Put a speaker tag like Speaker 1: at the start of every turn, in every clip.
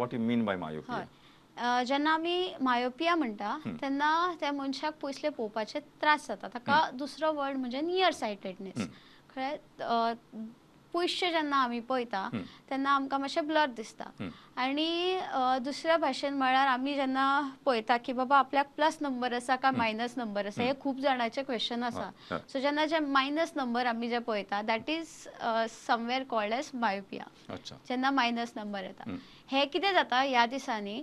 Speaker 1: What you mean by myopia?
Speaker 2: हय, जेन्ना आमी मायोपिया म्हणटा तेन्ना त्या मनशाक पयसले पळोवपाचे त्रास जाता. ताका दुसरो वर्ड म्हणजे नियर सायटेडनेस. कळ्ळें? पयशे जेन्ना आमी पळयता तेन्ना आमकां मातशें ब्लर दिसता आनी दुसऱ्या भाशेन म्हळ्यार आमी जेन्ना पळयता की बाबा आपल्याक प्लस नंबर आसा काय मायनस नंबर आसा, हे खूब जाणांचे क्वेश्चन आसा. सो जेन्ना जे मायनस नंबर आमी जे पळयता, that is somewhere called as myopia. जेन्ना मायनस नंबर येता, हे कितें जाता, ह्या दिसांनी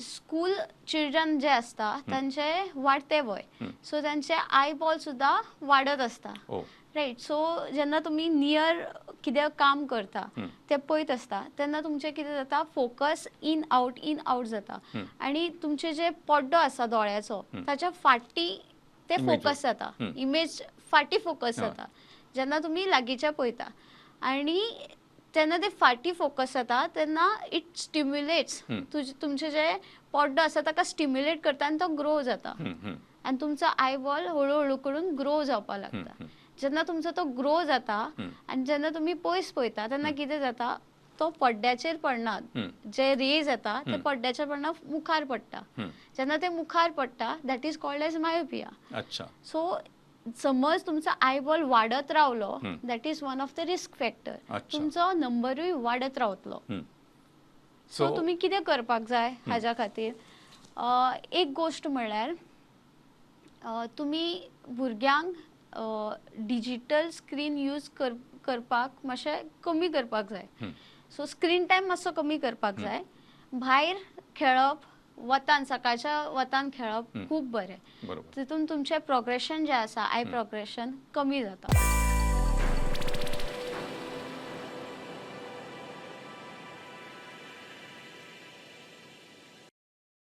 Speaker 2: स्कूल चिल्ड्रन जे आसता तांचे वाडते वय, सो तांचे आयबॉल सुद्दां वाडत आसता. रायट, सो जेन्ना तुमी नियर कितें काम करता, ते पळयत आसता, तेन्ना तुमचें कितें जाता, focus in out, in out जाता आनी तुमचे जे पड्डो आसा दोळ्याचो, ताच्या फाटी ते
Speaker 1: Image.
Speaker 2: Focus जाता. इमेज फाटी फोकस जाता जेन्ना तुमी लागींच्या पळयता आनी जेन्ना ते फाटी फोकस जाता तेन्ना it stimulates तुमचे जे पड्डो आसा ताका स्टिम्युलेट करता आनी तो ग्रो जाता
Speaker 1: हम्म, हम्म.
Speaker 2: आनी तुमचो आयबॉल हळू हळू करून ग्रो जावपाक लागता. जेन्ना तुमचो तो ग्रो जाता आनी जेन्ना तुमी पयस पळयता तेन्ना कितें जाता, तो पड्ड्याचेर पडना. जे रेज येता ते पड्ड्याचेर पडना, मुखार पडटा. जेन्ना ते मुखार पडटा, that is called as myopia. So समज तुमचो आयबॉल वाडत रावलो, that is one of the risk factor. तुमचो नंबरूय वाडत रावतलो. सो तुमी कितें करपाक जाय हाज्या खातीर? एक गोश्ट म्हणल्यार तुमी भुरग्यांक डिजीटल स्क्रीन यूज करपाक मातशें कमी करपाक जाय. सो स्क्रीन टायम मातसो कमी करपाक जाय. भायर खेळप, वतान, सकाळच्या वतान खेळप खूब बरें. तितून तुमचें प्रोग्रेशन जें आसा, I progression कमी जाता.